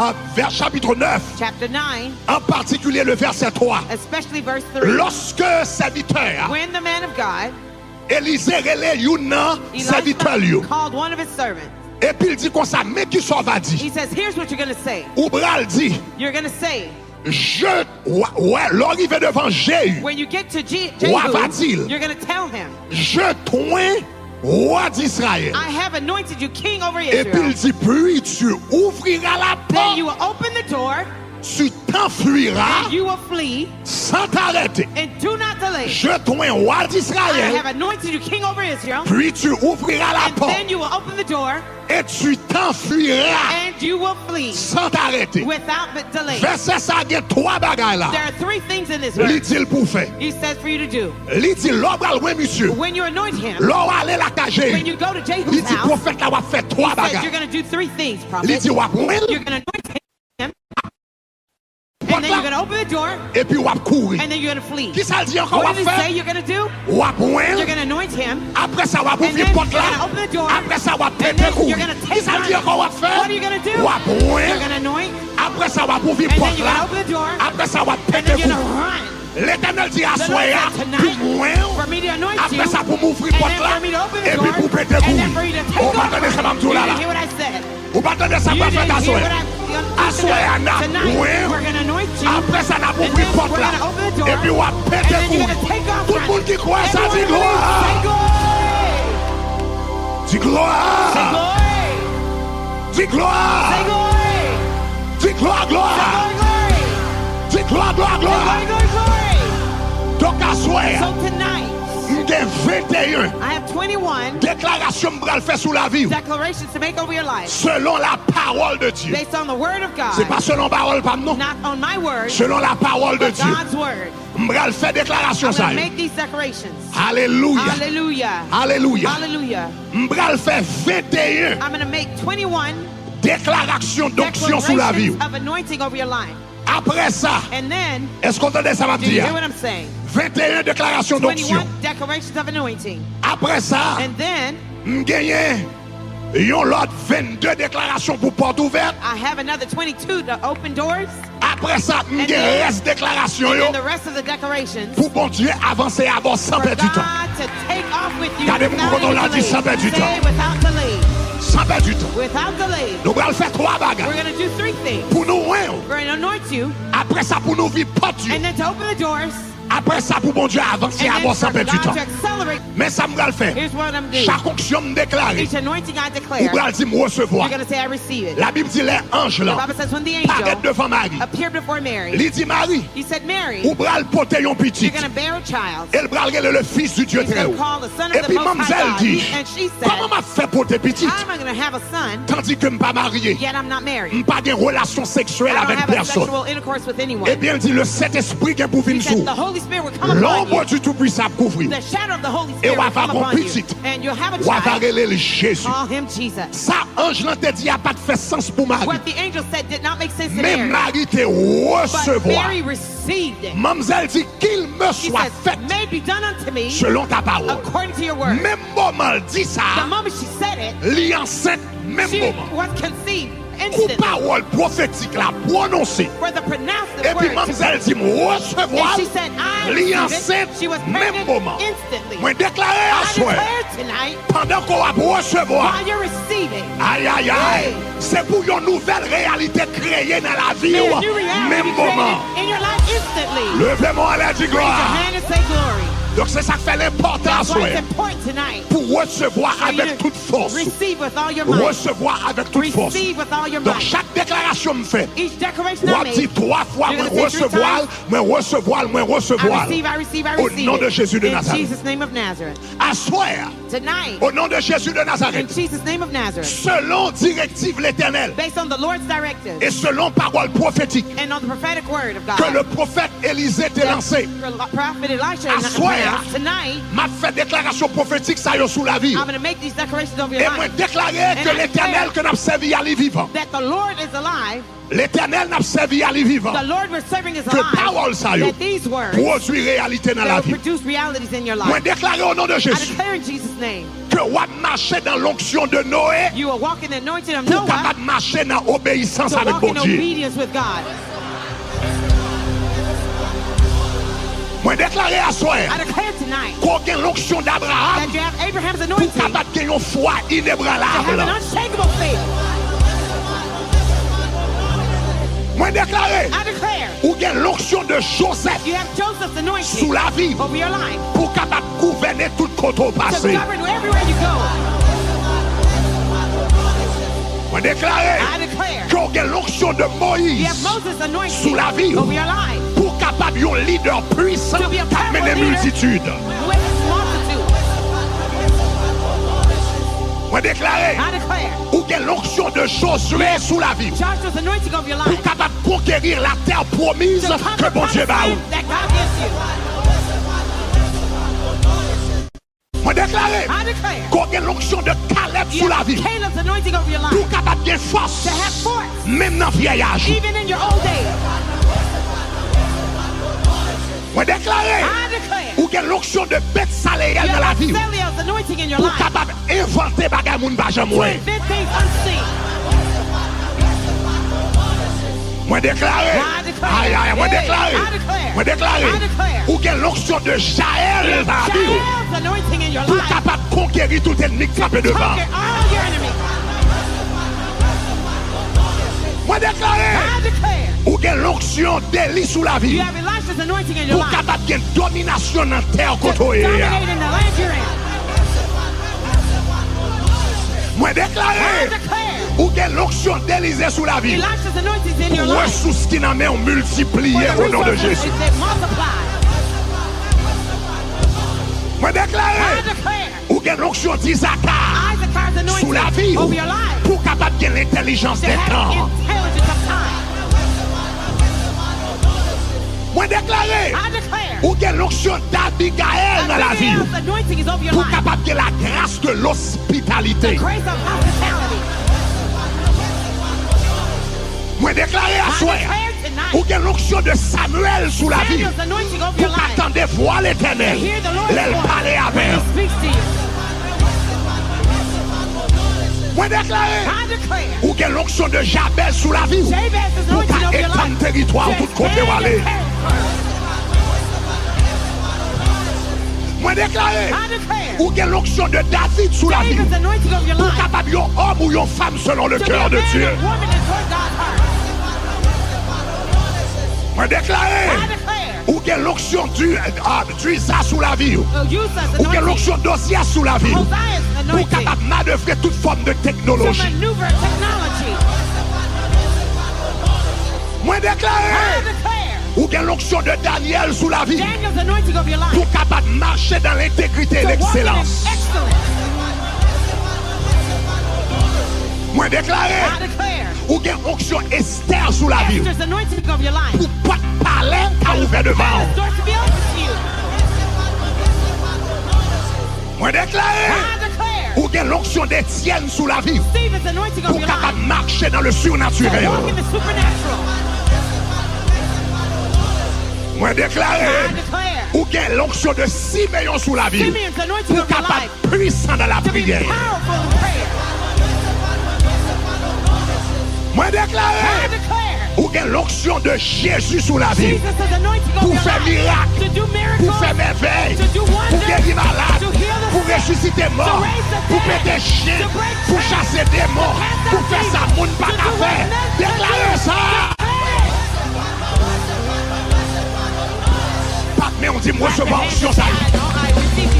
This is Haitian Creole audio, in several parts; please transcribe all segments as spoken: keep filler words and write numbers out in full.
Ah, vers chapitre neuf, chapter nine, en particulier le verset trois. Especially verse three. Lòske sèvitè a, When the man of God, Elize rele youn nan sèvitè l Elisha yo, called one of his servants. Epi l di konsa, men kisa w va di. He says, "Here's what you're going to say. Ou pral di, You're going to say, je, wè, wè, lè w rive devan Jehu, when you get to Je- Wa va Jehu, di l. You're going to tell him, je t'oins roi d'Israël. I have anointed you king over Epi l Israel." Di, puis tu ouvriras la Then you porte, will open the door, tu t'enfuiras and you will flee, sans t'arrêter. And do not delay. Je t'oins roi I d'Israël, have anointed you king over Israel, puis tu ouvriras la and porte then you will open the door, et tu t'enfuiras and you will flee sans t'arrêter. Without but delay. Vèsè sa gen twa bagay la. There are three things in this Li verse. Di l pou w fè. He says for you to do. Li di, lè w pral wè misye, When you anoint him, lè w ale lakay Jehu, when you go to li Jehu's di, house, pwofèt la w ap fè twa he says you're bagay. Going to do three things, Li prophet. Di, w ap oint l, You're going to anoint him, and then you're going to open the door, epi w ap kouri. And then you're going to flee. Kisa l di ankò w What ap did he say fè? You're going to do? W ap oint You're l, going to anoint him, apre sa w ap And ouvri then pòt you're la, going to open the door, apre sa w ap And pete then kouri. You're going to take Kisa l di ankò w ap fè? What are you going to do? W ap oint You're l, going to anoint, apre sa w ap ouvri And then pòt you're la, going to open the door, apre sa w ap And pete then you're going to kouri. Run. Letènèl di, The Lord aswè a, said pou tonight, mwen, For me to anoint you, apre sa pou m ouvri And pòt then la, for me to open the epi door, pou pete And kouri. then for you to take Ou pa off tande sa m ap di w la running. You la. Didn't hear what I said. Ou pa tande sa m You pral fè didn't hear aswè what a. I Aswè a n ap Tonight, oint we're going to anoint w, you. Apre sa n ap And ouvri then pòt we're la, going to open the door. Epi w ap And pete then you're kouri. Going to take off Tout running. Moun ki kwè sa di Everyone glwa. Say glory. Di glwa. Say glory. Di glwa. Say glory. Di glwa, glwa. Say glory, glory. Di glwa, glwa, Say glwa. glory, glory, glory. Donk aswè a, So tonight, m gen venteyen I have twenty-one deklarasyon m pral fè sou lavi w. Declarations to make over your life Selon la parole de Dieu. Based on the word of God. Se pa selon pawòl pa m non. Not on my word, Selon la parole de but Dieu. God's word. M pral fè deklarasyon I'm sa going to yo. Make these declarations. Alelouya. Hallelujah. Alelouya. Hallelujah. M pral fè venteyen I'm going to make twenty-one deklarasyon donksyon sou lavi declarations w. Of anointing over your life. Apre sa, And then, Èske w tande sa m ap Do you di hear a? What I'm saying? Venteyen deklarasyon donksyon. Twenty-one declarations of anointing. Apre sa, And then, m genyen yon lòt vennde deklarasyon pou pòt ouvèt. I have another twenty-two to open doors. Apre sa, m And gen then, rès deklarasyon and yo then the rest of the declarations pou Bondye avanse avè w san for pèdi tan. God to take off with you Gade moun without kote w la, any di delay. San pèdi tan. Say without delay. San pèdi tan. Without delay. Nou pral fè twa We're bagay. Going to do three things. Pou nou oint w. We're going to anoint you. Apre sa, pou nou ouvri pòt yo. And then to open the doors. Apre sa, pou Bondye avanse And avè then w san for pèdi God tan. to accelerate. Men sa m pral fè. Here's what I'm going to do. Chak onksyon m deklare, Each anointing I ou declare, pral di m resevwa. You're going to say, "I receive it." Labib di lè anj The lan Bible says when the parèt angel devan Mari, appeared before Mary, li di, Mari, he said, "Mary, ou pral pote yon you're pitit. Going to bear a child. E l pral rele le Fils du Dieu He's Très Going to Haut. Call the Son of the Epi Most High manmzèl God." Di, And she said, "Kòman m ap fè pote pitit? "How am I going to have a son? Tandis que m pa marye. Yet I'm not married. M pa gen relasyon seksyèl I don't avèk have a pèsonn." Sexual intercourse with anyone." Ebyen, l di, le Sentespri gen pou He vin sou said, w. "The Holy Spirit will come Lonbra upon you. du Toupuisan ap kouvri w. The shadow of the Holy E w Spirit will ava come gon upon you. Pitit. And you'll have a W ava child. Rele l Jezi. Call him Jesus." Sa anj lan te di a pa t fè sans pou Mari. What the angel said did not make sense to Men Mary. Mari te But resevwa. Mary received it. Manmzèl di, "Qu'il me She soit said, fait "May it be done unto me selon ta parole." According to your word." Menm moman l di sa, The moment she said it, li ansent menm she moman. Was conceived Kou instantly. Pawòl pwofetik la pwononse. For the pronounced Epi word to manmzèl di, "M resevwa And she l," said, "I li received ansent it." She was menm pregnant moman. Instantly. Mwen deklare I aswè, declare tonight, pandan ke w ap resevwa, while you're receiving, ayayay, Hey. Se pou yon nouvèl reyalite kreye nan lavi may a w new reality menm be created moman. In your life instantly. Leve men w anlè, di Raise your glwa. Hand and say glory. Donk se sa k fè l enpòtan That's why aswè it's important tonight pou resevwa for you avèk to tout fòs ou. Receive with all your might. Resevwa avèk tout fòs ou. Receive with all your Donk might. Chak deklarasyon m fè, Each declaration w I ap di make, twa fwa, you're "Mwen gonna say three resevwa l, times, mwen resevwa l, mwen "I resevwa l." receive, I receive, I Au receive nom de it." Jésus de In Nazareth. Jesus' name of Nazareth. Aswè a, Tonight, au nom de Jésus de in Nazareth, Jesus' name of Nazareth, selon direktiv Letènèl based on the Lord's directives e selon pawòl pwofetik and on the prophetic word of God ke le pwofèt Elize te that lanse, the prophet Elisha aswè a, pronounced, tonight, m ap fè deklarasyon pwofetik sa yo sou lavi I'm w. going to make these declarations over your E mwen life. deklare And ke I Letènèl declare ke n ap sèvi a li vivan. That the Lord is alive, Letènèl n ap sèvi a li vivan. The Lord we're serving is Ke alive, pawòl sa yo that these words pwodui reyalite nan that will lavi w. Produce realities in your Mwen life. Deklare o non de I Jezi declare in Jesus' name ke W ap mache dans l'onction de Noé. You are walking the anointing of Noah. Pou w kapab mache nan obeyisans avèk Bondye. To walk in obedience with God. Mwen deklare aswè. I declare tonight. Ke w gen l'onction d'Abraham. That you have Abraham's anointing. Pou w kapab gen yon fwa inebranlab. To have an unshakable faith. Mwen deklare. I declare. Ou gen l'onction de Joseph. You have Joseph's anointing. Sou lavi w. Over your life. Pou w kapab gouvène tout kote w pase. To govern wherever you go. Mwen deklare. I declare. Ke w gen l'onction de Moïse. You have Moses' anointing. Sou lavi w. Over your life. Pou w kapab yon lidè pwisan k ap mennen miltitid. To be a powerful leader with multitudes. Mwen deklare. I declare. Ou gen l'onction de Josué sou lavi w. Joshua's anointing over your life. Pou w kapab conquérir la terre promise que Bondye ba ou. To conquer the promised land that God gives you. Mwen deklare. I declare. Ke w gen l'onction de Caleb sou lavi w. You have Caleb's anointing over your life. Pou w kapab gen fòs. To have force. Menm nan vyèy aj ou. Even in your old age. Mwen deklare. I declare. Ou gen l'onction de Betsaleyèl nan lavi w. You have Bezaleel's anointing in your life. Pou w kapab envante bagay moun pa janm wè. To invent things unseen. Mwen deklare. I declare. Ay, ay, mwen deklare. I declare. Mwen deklare. I declare. Ou gen l'onction de Jaël nan lavi w. You have Jael's anointing in your life. Pou w kapab konkeri tout ènmi k kanpe devan. To conquer all your enemies. Mwen deklare. I declare. Ou gen l'onction d'Élie sou lavi w. You have Elisha's anointing in your life. Pou w kapab gen dominasyon nan tè kote w ye a. To dominate in the land you're in. Mwen deklare. I declare. Ou gen l'onction d'Élisée sou lavi w. Elisha's anointing is in your life. Pou resous ki nan men w miltipliye o non de Jezi. For the resources is multiplied. Mwen deklare. I declare. Ou gen l'onction d'Isaacar sou lavi w pou w kapab gen lentèlijans dè tan. Mwen deklare, ou gen l'onction d'Abigaël nan lavi w pou w kapab gen la grâce de l'hospitalité. Mwen deklare aswè, ou gen l'onction de Samuel sou lavi w pou w ka tande vwa Letènèl lè l pale avè w. Mwen deklare, ou gen l'onction de Jabez sou lavi w pou w ka etann teritwa w tout kote w ale. Mwen deklare, ou gen l'onction de David sou lavi w pou w kapab yon òm ou yon fanm selon le cœur de Dieu. Mwen deklare, ou gen l'onction du, ah, d'Uza sou lavi w. Ou gen l'onction d'Ozyas sou lavi w pou w kapab manevre tout fòm de teknoloji. Mwen deklare, ou gen l'onction de Daniel sou lavi w pou w kapab mache dans l'intégrité et l'excellence. Mwen deklare, ou gen onction Esther sou lavi w pou pòt palè ka ouvè devan w. Mwen deklare, ou gen l'onction d'Étienne sou lavi w pou w kapab mache dans le surnaturel. Mwen deklare, ou gen l'onction de Simeon sou lavi w pou w kapab pwisan nan lapriyè. Mwen deklare, ou gen l'onction de Jezi sou lavi w pou w fè mirak, pou w fè mèvèy, pou w geri malad, pou w resisite mò, pou w pete chen, pou w chase demon, pou w fè sa moun pa ka fè. Deklare sa. Bat men w, di m resevwa onksyon sa yo.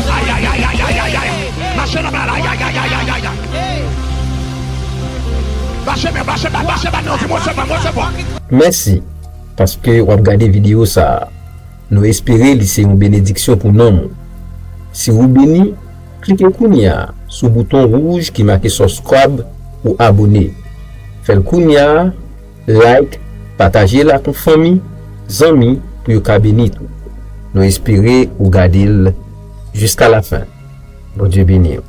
Ay, ay, ay, ay, ay, ay, ay. Mache nan bal, ay, ay, ay, ay, ay, ay, ay. Mache men, mache bat, mache bat men w, di m resevwa, m resevwa. Mèsi, paske w ap gade videyo sa a. Nou espere li se yon benediksyon pou nanm ou. Si ou beni, klike kounye a sou bouton wouj ki make subscribe ou abone. Fè l kounye a, like, pataje l ak yon fanmi, zanmi, pou yo ka beni tou. Nou espere ou gade l jiska lafen. Bondye beni w.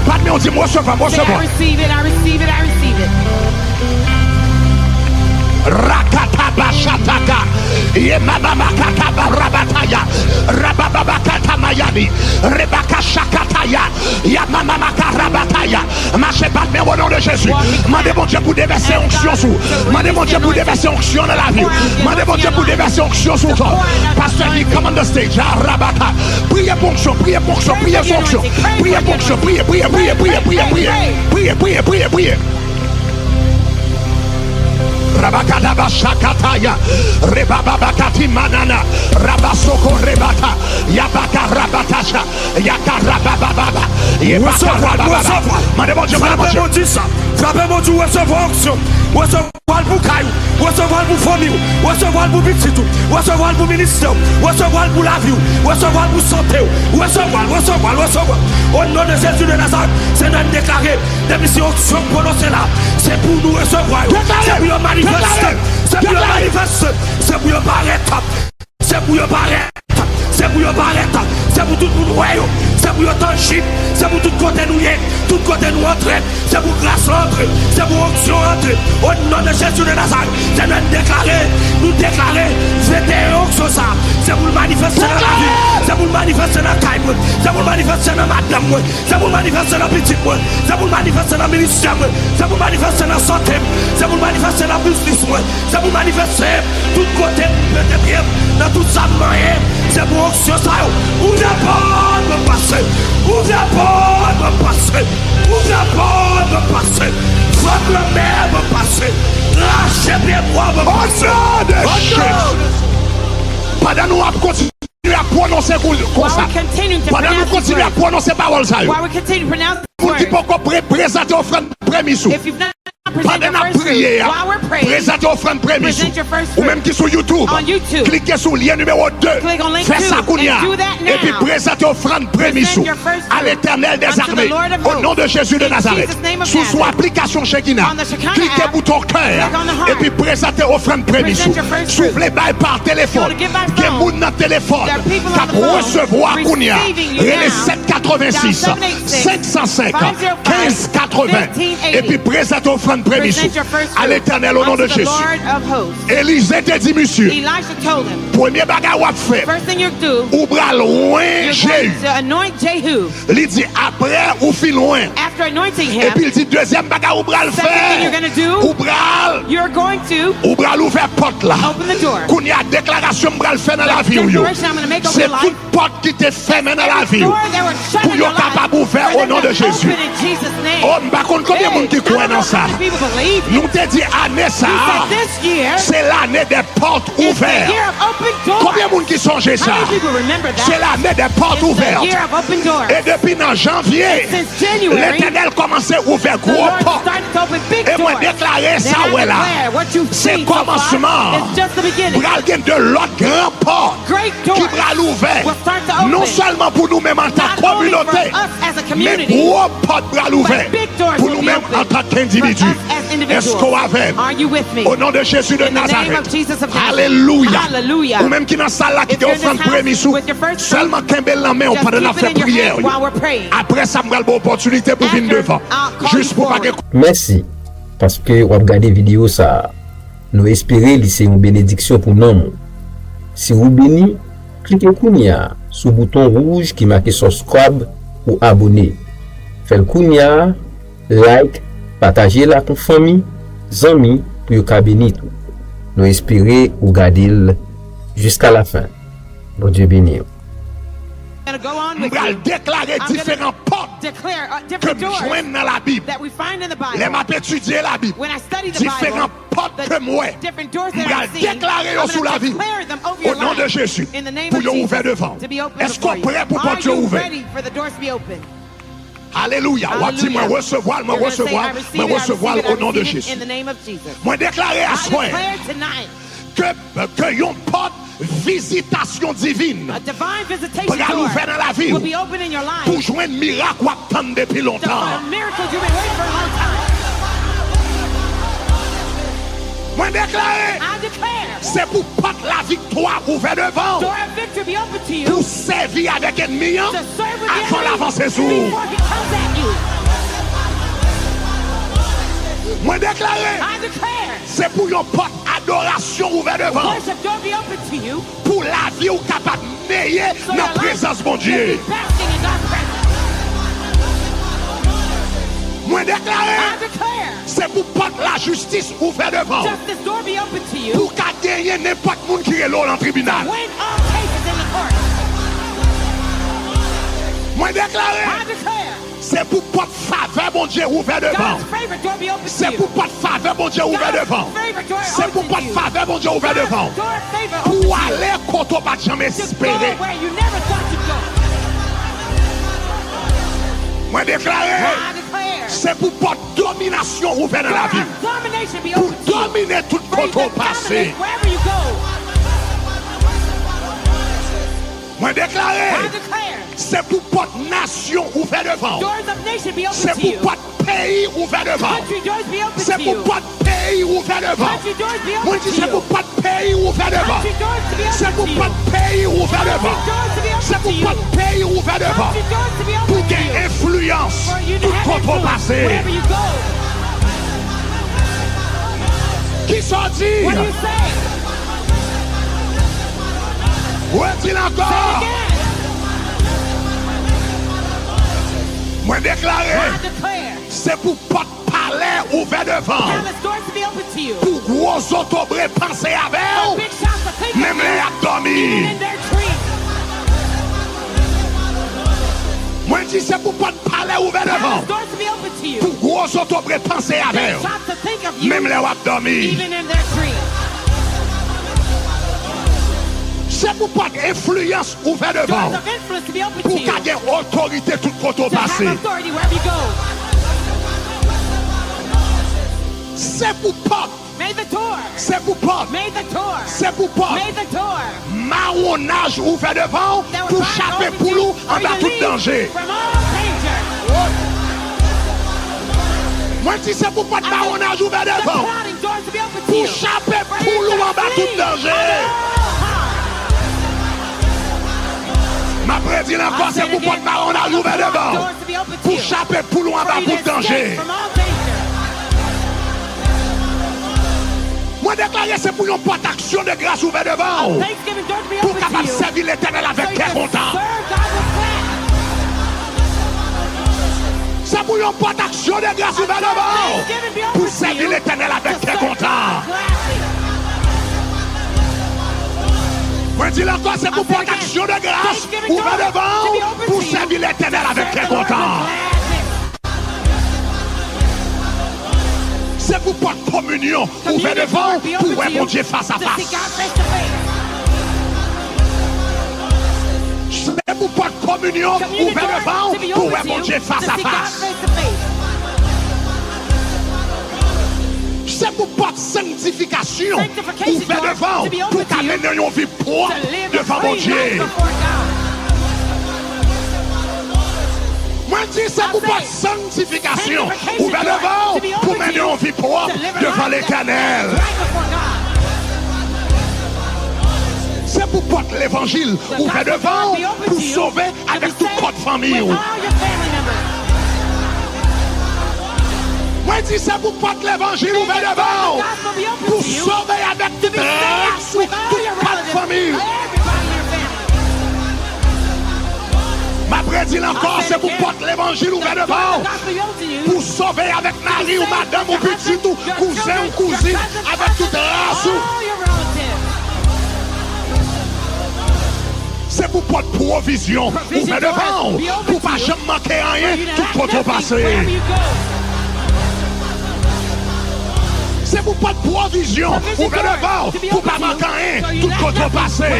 Bat men w, di m resevwa, m resevwa. Say, "I receive it, I receive it, I receive it." Rakata bashataka. Ye mama makata barabataya. Rababa bakata Ayani, Rebaka Shakataya, Yamamamaka Rabataya. Mache bat men o non de Jezi. Mande Bondye pou devèse onksyon sou. Mande Bondye pou devèse onksyon nan lavi w. Mande Bondye pou devèse onksyon sou kò. Pastor Nick, come on the stage. Ah, Rabaka. Priye pou onksyon, priye pou onksyon, priye pou onksyon. Priye pou onksyon, priye, priye, priye. Priye, priye, priye, priye. Rabakadabashakataya, rebababakatimanana, rabasoko rebata, yabaka rabatasha, yaka rabababa, yebaka rabababa. Mande Bondye, mande Bondye. Frape Bondye sa. Frape Bondye, resevwa onksyon. Resevwa l pou kay ou. Resevwa l pou fanmi w. Resevwa l pou pitit ou. Resevwa l pou ministè w. Resevwa l pou lavi w. Resevwa l pou sante w. Resevwa l, resevwa l, resevwa l. O non de Jezi de Nazarèt, Senyè, n deklare, depi se onksyon k pwononse la, se pou nou resevwa yo. Se pou yo manifeste. Se pou yo manifeste. Se pou yo parèt. Se pou yo parèt. Se pou yo parèt. Se pou tout moun wè yo. Se pou yo tanjib. Se pou tout kote nou ye, tout kote nou antre, se pou gras la antre. Se pou onksyon antre. O non de Jezi de Nazarèt, Senyè, n deklare, nou deklare, venteyen onksyon sa, se pou l manifeste nan lavi m. Se pou l manifeste nan kay mwen. Se pou l manifeste nan madanm mwen. Se pou l manifeste nan pitit mwen. Se pou l manifeste nan ministè mwen. Se pou l manifeste nan sante m. Se pou l manifeste nan biznis mwen. Se pou l manifeste tout kote m mete pye m, nan tout sa m manyen. Se pou onksyon sa yo. Ouvè pòt, ban m pase. Ouvè pòt, ban m pase. Ouvè pòt, ban m pase. Frape lanmè, ban m pase. Rache pyebwa, ban m pase. O non de Jezi. Pandan nou ap kontinye ap pwononse kou-, konsa. Pandan nou kontinye ap pwononse pawòl sa yo. Moun ki poko pre-, prezante ofrann premis ou. Pandan n ap priye a, prezante ofrann premis ou. Ou menm ki sou YouTube, klike sou lyen nimewo de. Fè sa kounye a. Epi prezante ofrann premis ou a Letènèl dèzame, o non de Jezi de Nazarèt. Si w sou aplikasyon Shekinah, klike bouton kè a, epi prezante ofrann premis ou. Si w vle bay pa telefòn, gen moun nan telefòn k ap resevwa kounye a. Rele sèt katrevensis, senk san senk, kenz katreven, epi prezante ofrann premis ou a Letènèl, o non de Jezi. Elize te di misye, premye bagay w ap fè, ou pral wen Jehu. Li di, apre ou fin wen. Epi l di, dezyèm bagay ou pral fè, ou pral, ou pral ouvè pòt la. Kounye a, deklarasyon m pral fè nan lavi w yo, se tout pòt ki te fèmen nan lavi w pou yo kapab ouvè o non de Jezi. O, m pa konn konbyen moun ki kwè nan sa. Nou te di ane sa a, se lane dè pòt ouvè. Konbyen moun ki sonje sa? Se lane dè pòt ouvè. E depi nan janvye, Letènèl kòmanse ouvè gwo pòt. E mwen deklare sa w wè la, se kòmansman. Pral gen de lòt gran pòt ki pral ouvè, non sèlman pou nou menm antan kominote, men gwo pòt pral ouvè pou nou menm antan k endividi. Èske w avè m? O non de Jezi de Nazarèt. Alelouya. Ou menm ki nan sal la, ki gen ofrann premis ou, sèlman kenbe l nan men w pandan n ap fè priyè yo. Apre sa, m pral ba w opòtinite pou vin devan. Jis pou pa gen. Mèsi, paske w ap gade videyo sa a. Nou espere li se yon benediksyon pou nanm ou. Si ou beni, klike kounye a sou bouton wouj ki make subscribe ou abone. Fè l kounye a, like, pataje l ak yon fanmi, zanmi pou yo ka beni tou. Nou espere ou gade l jiska lafen. Bondye beni w. M pral deklare diferan pòt ke m jwenn nan Labib. Lè m ap etidye Labib, diferan pòt ke m wè, m pral deklare yo sou lavi w, o non de Jezi, pou yo ouvè devan w. Èske w prè pou pòt yo ouvè? Alelouya. W ap di, mwen resevwa l, mwen resevwa l, mwen resevwa l, o non de Jezi. Mwen deklare aswè ke, ke yon pòt vizitasyon divin pral ouvè nan lavi w pou jwenn mirak w ap tann depi lontan. Mwen deklare, se pou pòt laviktwa ouvè devan w pou w sèvi avèk ènmi an avan l avanse sou ou. Mwen deklare, se pou yon pòt adorasyon ouvè devan w. Worship door be open to you. Pou lavi w kapab meye nan prezans Bondye. Mwen deklare, se pou pòt lajistis ouvè devan w. Pou w ka genyen nenpòt moun ki rele w nan tribinal. Mwen deklare, se pou pòt favè Bondye ouvè devan w. Se pou pòt favè Bondye ouvè devan w. Se pou pòt favè Bondye ouvè devan w. Pou w ale kote w pa t janm espere. Mwen deklare, se pou pòt dominasyon ouvè nan lavi w. Pou w domine tout kote w pase. Mwen deklare, se pou pòt nasyon ouvè devan w. Se pou pòt peyi ouvè devan w. Se pou pòt peyi ouvè devan w. Mwen di, se pou pòt peyi ouvè devan w. Se pou pòt peyi ouvè devan w. Se pou pòt peyi ouvè devan w. Pou gen enfliyans tout kote w pase. Kisa w di? Redi l ankò. Mwen deklare, se pou pòt palè ouvè devan w. Pou gwo zotobre panse avè w, menm lè y ap dòmi. Mwen di, se pou pòt palè ouvè devan w. Pou gwo zotobre panse avè w, menm lè w ap dòmi. Se pou pòt enfliyans ouvè devan w. Pou w ka gen otorite tout kote w pase. Se pou pòt. Se pou pòt. Se pou pòt. Mawonaj ouvè devan w pou chape poul ou anba tout danje. Mwen di, se pou pòt mawonaj ouvè devan w pou chape poul ou anba tout danje. M ap redi l ankò, se pou pòt mawonaj ouvè devan w pou chape poul ou anba tout danje. Mwen deklare, se pou yon pòt aksyon de gras ouvè devan w pou w kapab sèvi Letènèl avèk kè kontan. Se pou yon pòt aksyon de gras ouvè devan w pou w sèvi Letènèl avèk kè kontan. Mwen di l ankò, se pou pòt aksyon de gras ouvè devan w pou w sèvi Letènèl avèk kè kontan. Se pou pòt kominyon ouvè devan w pou w wè Bondye fas a fas. Se pou pòt kominyon ouvè devan w pou w wè Bondye fas a fas. Se pou pòt sanktifikasyon ouvè devan w pou w ka mennen yon vi pwòp devan Bondye. Mwen di, se pou pòt sanktifikasyon ouvè devan w pou mennen yon vi pwòp devan Letènèl. Se pou pòt levanjil ouvè devan w pou sove avèk tout kòd fanmi w. Mwen di, se pou pòt levanjil ouvè devan w pou sove avèk tout ras ou, tout kòd fanmi w. M ap redi l ankò, se pou pòt levanjil ouvè devan w pou sove avèk mari w, madanm ou, pitit ou, kouzen ou, kouzin, avèk tout ras ou. Se pou pòt pwovizyon ouvè devan w pou w pa janm manke anyen tout kote w pase. Se pou pòt pwovizyon ouvè devan w pou w pa manke anyen tout kote w pase.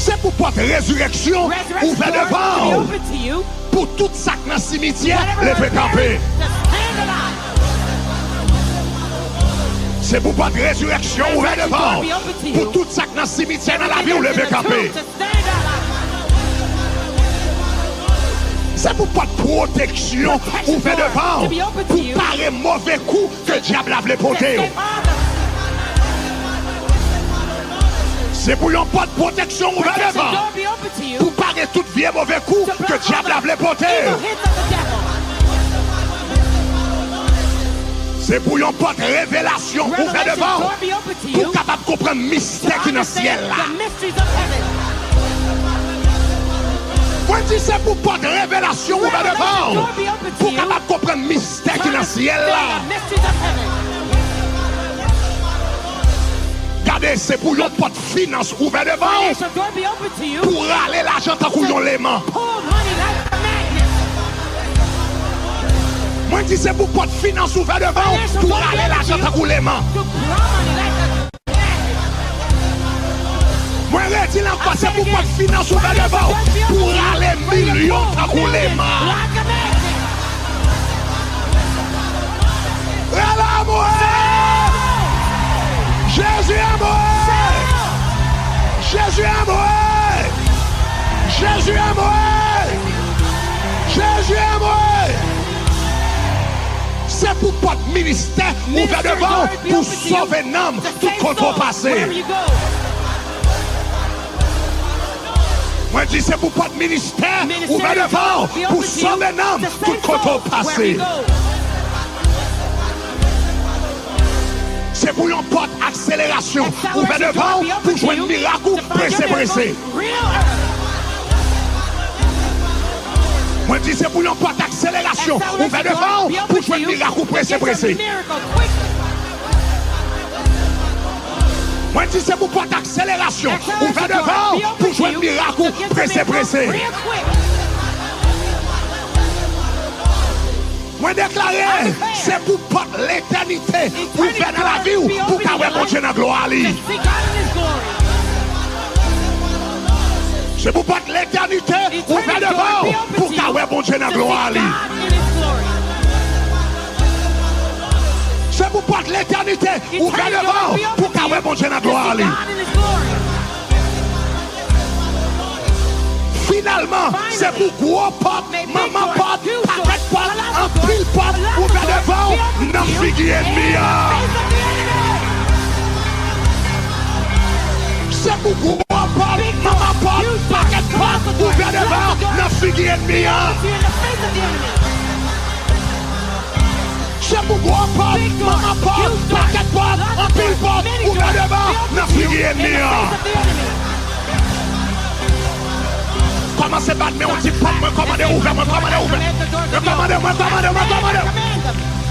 Se pou pòt rezirèksyon ouvè devan w pou tout sa k nan simityè leve kanpe. Se pou pòt rezirèksyon ouvè devan w pou tout sa k nan simityè nan lavi w leve kanpe. Se pou pòt pwoteksyon ouvè devan w pou pare move kou ke dyab la vle pote w. Se pou yon pòt pwoteksyon ouvè devan w pou pare tout vye move kou ke dyab la vle pote w. Se pou yon pòt revelasyon ouvè devan w pou w kapab konprann mistè ki nan syèl la. Mwen di se pou pòt revelasyon ouvè devan w pou w kapab konprann mistè ki nan syèl la. Gade, se pou yon pòt finans ouvè devan w pou w rale lajan tankou yon leman. Mwen di se pou pòt finans ouvè devan w pou w rale lajan tankou leman. Mwen redi l ankò, se pou pòt finans ouvè devan w pou w rale milyon tankou leman. Rele anmwe! Jezi anmwe! Jezi anmwe! Jezi anmwe! Jezi anmwe! Se pou pòt ministè ouvè devan w pou w sove nanm tout kote w pase. Mwen di se pou pòt ministè ouvè devan w pou w sove nanm tout kote w pase. Se pou yon pòt akselerasyon ouvè devan w pou jwenn mirak ou prese prese. Mwen di se pou yon pòt akselerasyon ouvè devan w pou jwenn mirak ou prese prese. Mwen di se pou pòt akselerasyon ouvè devan w pou jwenn mirak ou prese prese. Mwen deklare, se pou pòt letènite ouvè nan lavi w pou w ka wè Bondye nan glwa li. Se pou pòt letènite ouvè devan w pou w ka wè Bondye nan glwa li. Se pou pòt letènite ouvè devan w pou w ka wè Bondye nan glwa li. Finalman, se pou gwo pòt, manman pòt, pakèt pòt, anpil pòt ouvè devan w nan figi ènmi an. Se pou gwo pòt, manman pòt, pakèt pòt ouvè devan w nan figi ènmi an. Se pou gwo pòt, manman pòt, pakèt pòt, anpil pòt ouvè devan w nan figi ènmi an. Kòmanse bat men w, di pòt mwen kòmande ouvè, mwen kòmande ouvè. Mwen kòmande, mwen kòmande, mwen kòmande.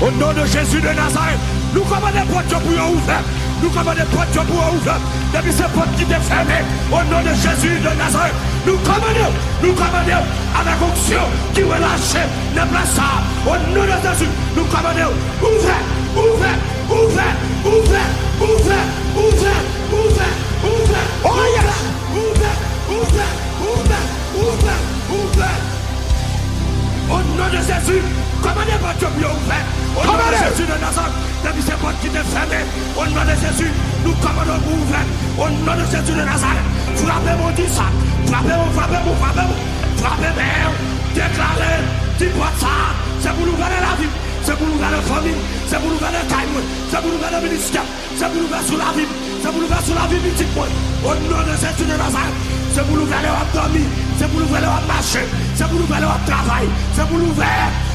O non de Jezi de Nazarèt, nou kòmande pòt yo pou yo ouvè. Nou kòmande pòt yo pou yo ouvè. Depi se pòt ki te fèmen, o non de Jezi de Nazarèt, nou kòmande, nou kòmande avèk onksyon ki relache nan plas sa a. O non de Jezi, nou kòmande ouvè, ouvè, ouvè. Oh, yes. Ouvè, ouvè, ouvè, ouvè, ouvè, ouvè. O non de Jezi, kòmande pòt yo pou yo ouvè. O non de Jezi de Nazarèt, depi se pòt ki te fèmen, o non de Jezi, nou kòmande w pou ouvè. O non de Jezi de Nazarèt, frape, Bondye sa. Frape, frape, frape, frape, frape, deklare, di pòt sa, se pou l ouvè nan lavi m, se pou l ouvè nan fanmi m, se pou l ouvè nan kay mwen, se pou l ouvè nan ministè m. Se pou l ouvè sou lavi m. Se pou l ouvè sou lavi pitit mwen. O non de Jezi de Nazarèt. Se pou l ouvè lè w ap dòmi. Se pou l ouvè lè w ap mache. Se pou l ouvè lè w ap travay. Se pou l ouvè.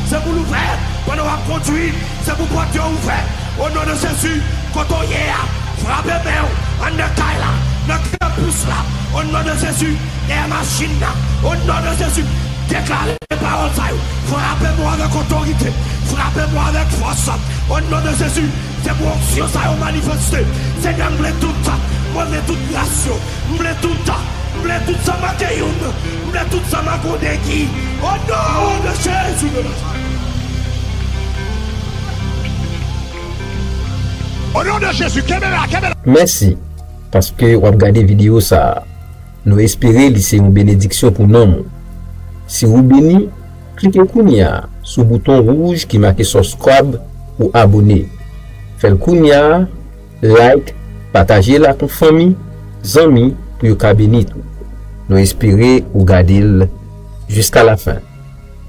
Se pou l ouvè pandan w ap kondwi. Se pou pòt yo ouvè. O non de Jezi, kote w ye a, frape men w anndan kay la, nan kanpis la. O non de Jezi, dèyè machin nan. O non de Jezi, deklare pawòl sa yo. Frape mwen avèk otorite. Frape mwen avèk fòs. O non de Jezi, se pou onksyon sa yo manifeste. Senyè, m vle tout. Mwen vle tout gras yo. M vle tout. M vle tout san manke youn. M vle tout san manke yon degi. O non de Jezi de Nazarèt. O non de Jezi, kenbe la, kenbe la. Mèsi, paske w ap gade videyo sa a. Nou espere li se yon benediksyon pou nanm ou. Si ou beni, klike kounye a sou bouton wouj ki make subscribe pou abone. Fè l kounye a, like, pataje l ak yon fanmi, zanmi pou yo ka beni tou. Nou espere ou gade l jiska lafen.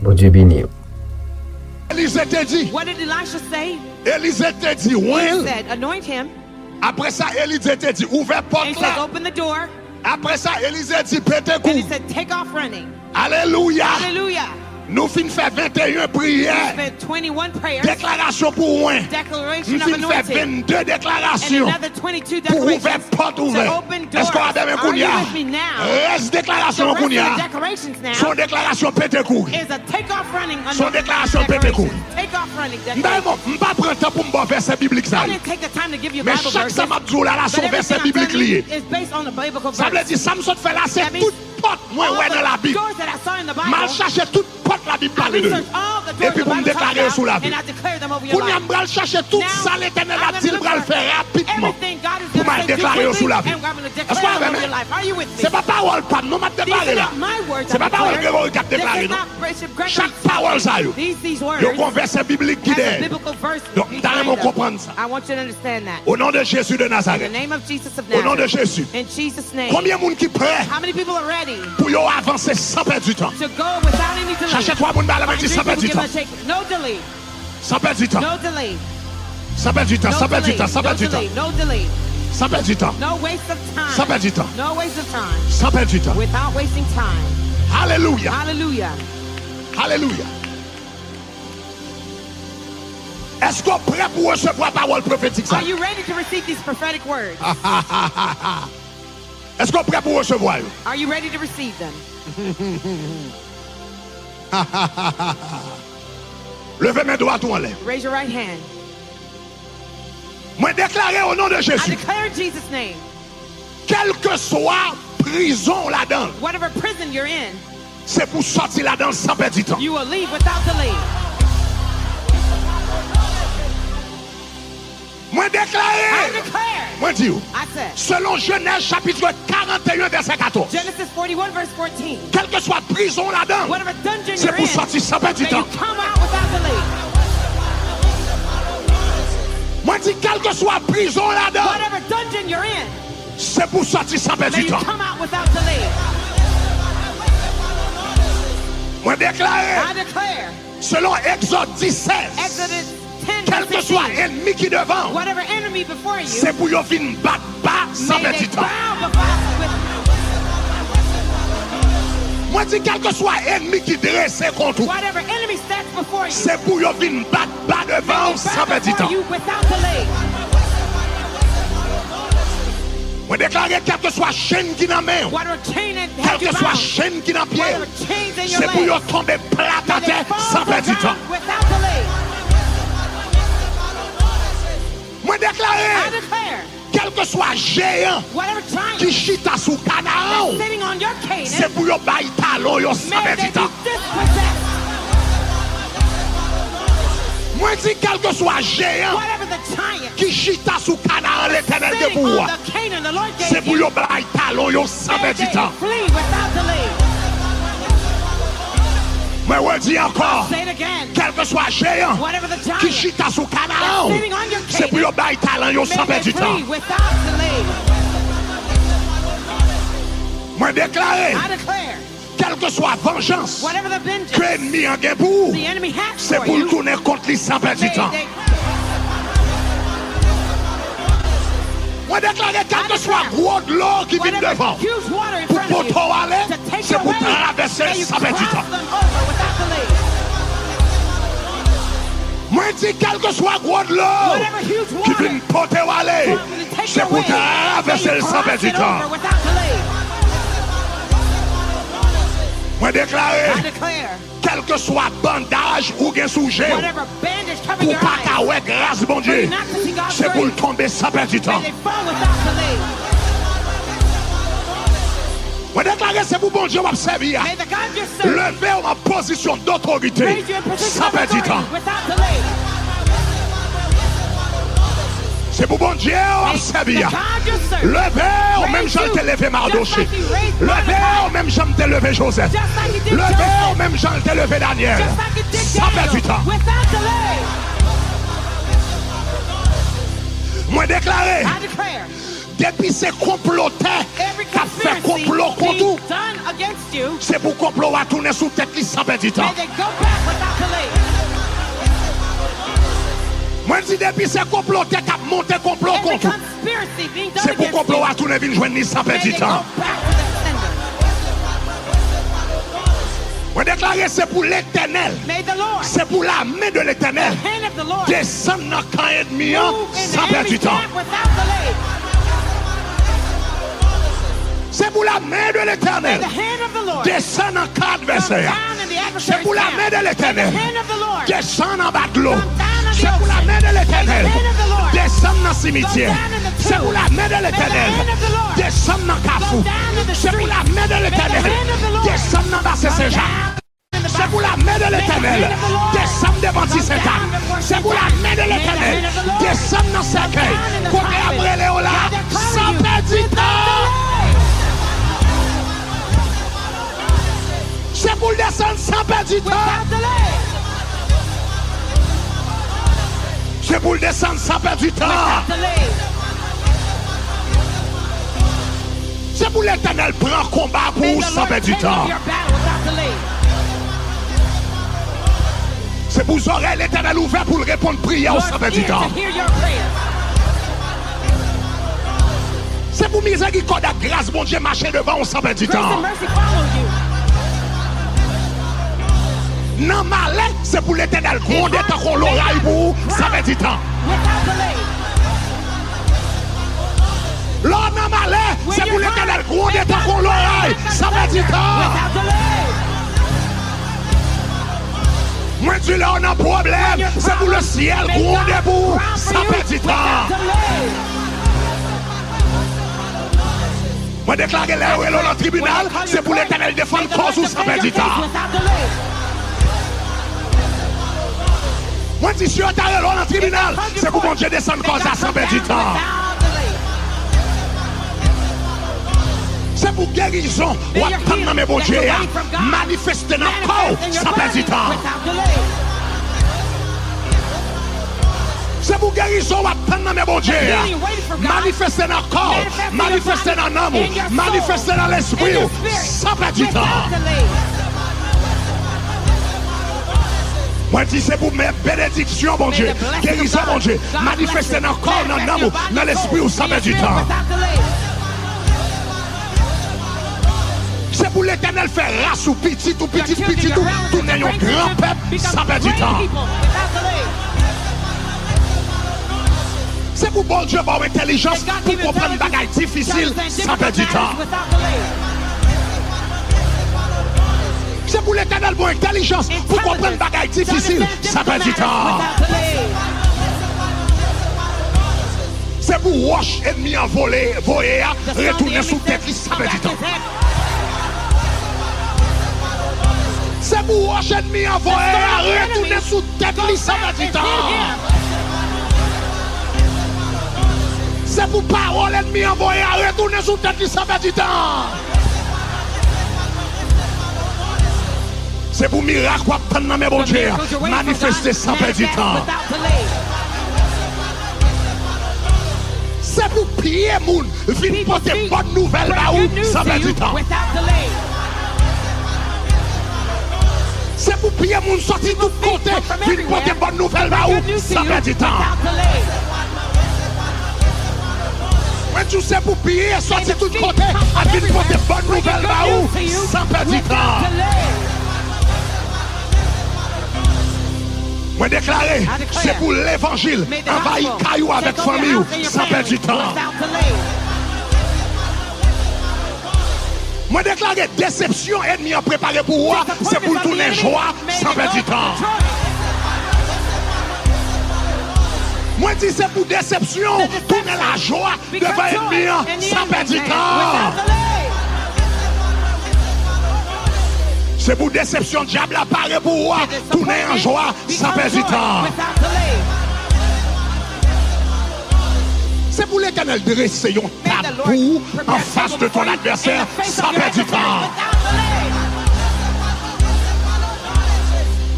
Bondye beni w. Elize te di, What did Elisha say? Elize te di, He wen l. Said, anoint him. Apre sa, Elize te di, ouvè pòt la. And he says, open the door. Apre sa, Elize di, pete kou. And he said, take off running. Alelouya. Hallelujah. Nou fin fè venteyen priyè, deklarasyon pou wen. M fin fè vennde deklarasyon pou ouvè pòt ouvè. Èske w avè mwen kounye a? Rès deklarasyon an kounye a, se yon deklarasyon pete kouri. Se yon deklarasyon pete kouri. M pa, m pa pran tan pou m ba w vèsè biblik sa yo. Men chak sa m ap di w la, la se yon vèsè biblik li ye. Sa vle di, sa m sot fè la, se tout pòt mwen wè nan Labib. M al chache tout pòt Labib pale de yo. Epi pou m deklare yo sou lavi w. Kounye a, m pral chache tout sa Letènèl ap di l pral fè rapidman pou m al deklare yo sou lavi w. Èske w avè m? Se pa pawòl pa m non m ap deklare la. Se pa pawòl Gregory k ap deklare non. Chak pawòl sa yo, yo gon vèsè biblik ki dèyè yo. Donk, m ta renmen w konprann sa. O non de Jezi de Nazarèt. O non de Jezi. Konbyen moun ki prè pou yo avanse san pèdi tan? Chache twa moun ba lanmen, di san pèdi tan. San pèdi tan. San pèdi tan, san pèdi tan, san pèdi tan. San pèdi tan. San pèdi tan. San pèdi tan. Alelouya. Alelouya. Èske w prè pou resevwa pawòl pwofetik sa yo? Èske w prè pou resevwa yo? Leve men dwat ou anlè. Mwen deklare o non de Jezi, kèlkeswa prizon w ladan l, se pou w sòti ladan l san pèdi tan. Mwen deklare, mwen di w, selon Jenèz chapit karanteyen vèsè katòz, kèlkeswa prizon w ladan l, se pou w sòti san pèdi tan. Mwen di, kèlkeswa prizon w ladan l, se pou w sòti san pèdi tan. Mwen deklare, selon Egzòd dis sèz, kèlkeswa ènmi ki devan w, se pou yo vin bat ba san pèdi tan. Mwen di, kèlkeswa ènmi ki drese kont ou, se pou yo vin bat ba devan w san pèdi tan. Mwen deklare, kèlkeswa chenn ki nan men w, kèlkeswa chenn ki nan pye w, se pou yo tonbe plat atè san pèdi tan. Mwen deklare, kèlkeswa jeyan ki chita sou Kanaran w, se pou yo bay talon yo san pèdi tan. Mwen di, kèlkeswa jeyan ki chita sou Kanaran Letènèl gen pou ou a, se pou yo bay talon yo san pèdi tan. Mwen redi ankò, kèlkeswa jeyan ki chita sou Kanaran w, se pou yo bay talon yo san pèdi tan. Mwen deklare, kèlkeswa vanjans ke ènmi an gen pou ou, se pou l tounen kont li san pèdi tan. Mwen deklare, kèlkeswa gwo dlo ki vin devan w pou pote w ale, se pou w travèse l san pèdi tan. Mwen di, kèlkeswa gwo dlo ki vin pote w ale, se pou w travèse l san pèdi tan. Mwen deklare, kèlkeswa bandaj ou gen sou je w pou w pa ka wè gras Bondye, se pou l tonbe san pèdi tan. Mwen deklare, se pou Bondye w ap sèvi a leve w an pozisyon dotorite san pèdi tan. Se pou Bondye w ap sèvi a leve w menm jan l te leve Madoche. Leve w menm jan m te leve Jozèf. Leve w menm jan l te leve Danyèl. San pèdi tan. Mwen deklare, depi se konplotè k ap fè konplo kont ou, se pou konplo a tounen sou tèt li san pèdi tan. Mwen di, depi se konplotè k ap monte konplo kont ou, se pou konplo a tounen vin jwenn li san pèdi tan. Mwen deklare se pou Letènèl, se pou lame de Letènèl desann nan kan ènmi an san pèdi tan. Se pou lame de Letènèl desann nan kan advèsè a. Se pou lame de Letènèl desann anba dlo. Se pou lame de Letènèl desann nan simityè. Se pou lame de Letènèl desann nan kafou. Se pou lame de Letènèl desann nan basen Sen Jak. Se pou lame de Letènèl desann devan ti Sentàn. Se pou lame de Letènèl desann nan sèkèy kote y ap rele w la san pèdi tan. Se pou l desann san pèdi tan. Se pou l desann san pèdi tan. Se pou Letènèl pran konba pou ou san pèdi tan. Se pou zòrèy Letènèl ouvè pou l reponn priyè w san pèdi tan. Se pou mizèrikòd ak gras Bondye mache devan w san pèdi tan. Nan malè, se pou Letènèl gwonde tankou yon loray pou ou san pèdi tan. Lè w nan malè, se pou Letènèl gwonde tankou yon loray san pèdi tan. Mwen di lè w nan pwoblèm, se pou lesyèl gwonde pou ou san pèdi tan. Mwen deklare lè yo rele w nan tribinal, se pou Letènèl defann kòz ou san pèdi tan. Mwen di si yo ta rele w nan tribinal, se pou Bondye desann kòz la san pèdi tan. Se pou gerizon w ap tann nan men Bondye a manifeste nan kò w san pèdi tan. Se pou gerizon w ap tann nan men Bondye a manifeste nan kò w, manifeste nan nanm ou, manifeste nan lespri w san pèdi tan. Mwen di se pou men benediksyon Bondye, gerizon Bondye manifeste nan kò w, nan nanm ou, nan lespri w san pèdi tan. Se pou Letènèl fè ras ou, pitit ou, pitit pitit ou tounen yon gran pèp san pèdi tan. Se pou Bondye ba w entèlijans pou konprann bagay difisil san pèdi tan. Se pou Letènèl ba w entèlijans pou konprann bagay difisil san pèdi tan. Se pou wòch ènmi an vole, voye a retounen sou tèt li san pèdi tan. Se pou wòch ènmi an voye a retounen sou tèt li san pèdi tan. Se pou pawòl ènmi an voye a retounen sou tèt li san pèdi tan. Se pou mirak w ap tann nan men Bondye a manifeste san pèdi tan. Se pou pye moun vin pote bòn nouvèl ba ou san pèdi tan. Se pou pye moun soti tout kote vin pote bòn nouvèl ba ou san pèdi tan. Mwen di w se pou pye soti tout kote ap vin pote bòn nouvèl ba ou san pèdi tan. Mwen deklare se pou levanjil anvayi kay ou avèk fanmi w san pèdi tan. Mwen deklare desepsyon ènmi an prepare pou ou a, se pou l tounen jwa san pèdi tan. Mwen di se pou desepsyon tounen lajwa devan ènmi an san pèdi tan. Se pou desepsyon dyab la pare pou ou a tounen an jwa san pèdi tan. Se pou Letènèl drese yon tab pou ou anfas de ton advèsè san pèdi tan.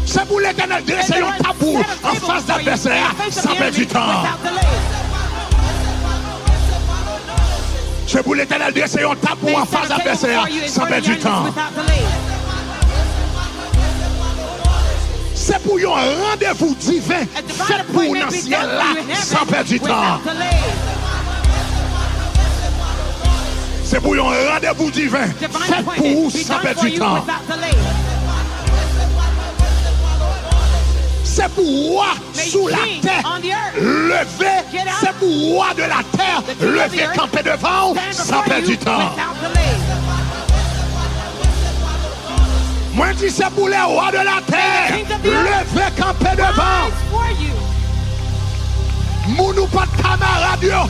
Se pou Letènèl drese yon tab pou ou anfas advèsè a san pèdi tan. Se pou Letènèl drese yon tab pou ou anfas advèsè a san pèdi tan. Se pou yon randevou diven fèt pou ou nan syèl la san pèdi tan. Se pou yon randevou diven fèt pou ou san pèdi tan. Se pou wa sou latè leve, se pou wa de latè leve kanpe devan w san pèdi tan. Mwen di se pou lè wa de latè leve kanpe devan w. Moun ou pa t kamarad yo,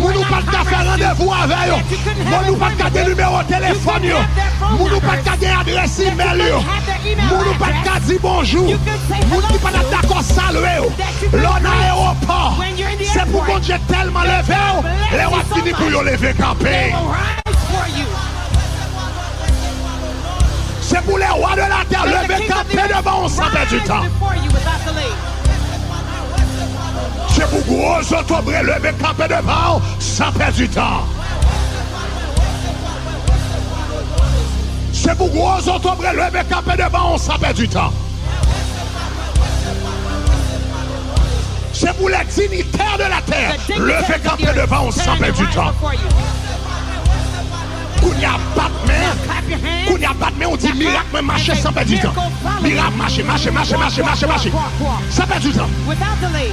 moun ou pa t ka fè randevou avè yo, moun ou pa t ka gen nimewo telefòn yo, moun ou pa t ka gen adrès imèl yo, moun ou pa t ka di bonjou, moun ki pa t ap dakò salye w. Lè w nan ayewopò, se pou Bondye tèlman leve w, lè w ap vini pou yo leve kanpe. Se pou lè wa de latè leve kanpe devan w san pèdi tan. Se pou gwo zotobre leve kanpe devan w san pèdi tan. Se pou gwo zotobre leve kanpe devan w san pèdi tan. Se pou lè dinitè de latè leve kanpe devan w san pèdi tan. Kounye a bat men, kounye a bat men, ou di mirak mwen mache san pèdi tan. Mirak mache, mache, mache, mache, mache, mache. San pèdi tan.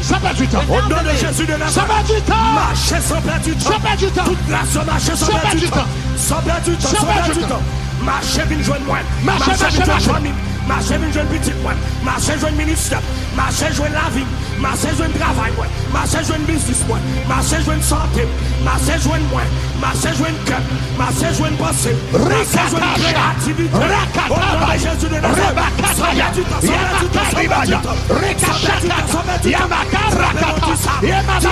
San pèdi tan. O non de Jezi de Nazarèt. San pèdi tan. Mache san pèdi tan. San pèdi tan. Tout gras yo mache san pèdi tan. San pèdi tan. San pèdi tan. Mache vin jwenn mwen. Mache vin jwenn fanmi m. Mache vin jwenn pitit mwen. Mache jwenn ministè m. Mache jwenn lavi m. Mache jwenn travay mwen. Mache jwenn biznis mwen. Mache jwenn sante m. Mache jwenn mwen. Mache jwenn kè m. Mache jwenn panse m. Mache jwenn kreyativite m. O non de Jezi de Nazarèt. San pèdi tan, san pèdi tan, san pèdi tan. San pèdi tan, san pèdi tan. San pèdi tan.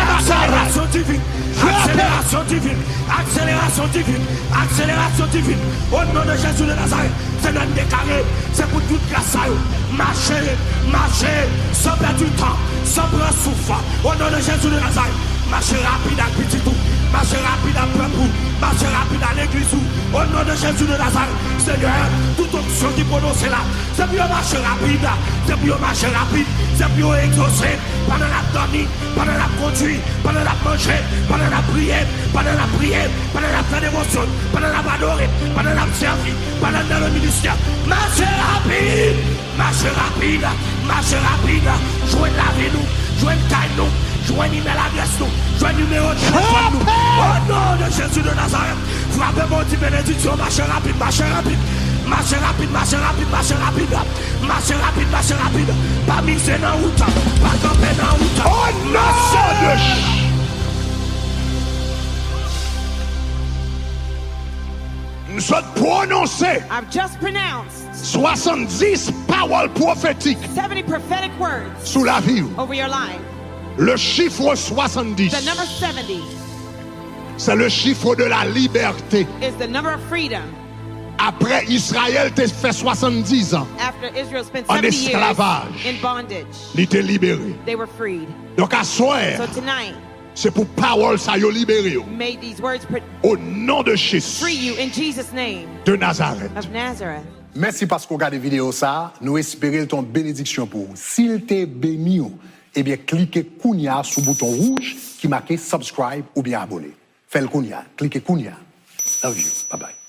Akselerasyon divin. Akselerasyon divin. Akselerasyon divin. Akselerasyon divin. O non de Jezi de Nazarèt. Se lè n deklare, se pou tout gras sa yo mache, mache, san pèdi tan, san pran souf. O non de Jezi de Nazarèt, mache rapid ak pitit ou, mache rapid ak pèp ou, mache rapid ak legliz ou. O non de Jezi de Nazarèt, Senyè, tout onksyon ki pwononse la, se pou yo mache rapid, se pou yo mache rapid, se pou yo egzose pandan n ap dòmi, pandan n ap kondui, pandan n ap manje, pandan n ap priye, pandan n ap priye, pandan n ap fè devosyon, pandan n ap adore, pandan n ap sèvi, pandan n nan le ministè. Mache rapid! Mache rapid! Mache rapid! Jwenn lavi nou, jwenn kay nou, jwenn imèl adrès nou, jwenn nimewo telefòn nou. O non de Jezi de Nazarèt, frape pou w di benediksyon, mache rapid, mache rapid! Mache rapid, mache rapid, mache rapid! Mache rapid, mache rapid. Pa mize nan wout. Pa kanpe nan wout. O non de Jezi. M sot pwononse I've just pronounced swasanndis pawòl pwofetik seventy prophetic words sou lavi w. Over your life. Le chiffre soixante-dix, the number seventy, c'est le chiffre de la liberté. Is the number of freedom. Apre Izrayèl te fè swasanndis an an esklavaj, li te libere. Donk, aswè a, se pou pawòl sa yo libere w. O non de Jezi de Nazarèt. Mèsi paske w gade videyo sa a. Nou espere l te yon benediksyon pou ou. Si l te beni w, ebyen, klike kounye a sou bouton wouj ki make subscribe oubyen abone. Fè l kounye a. Klike kounye a. Love you. Bye bye.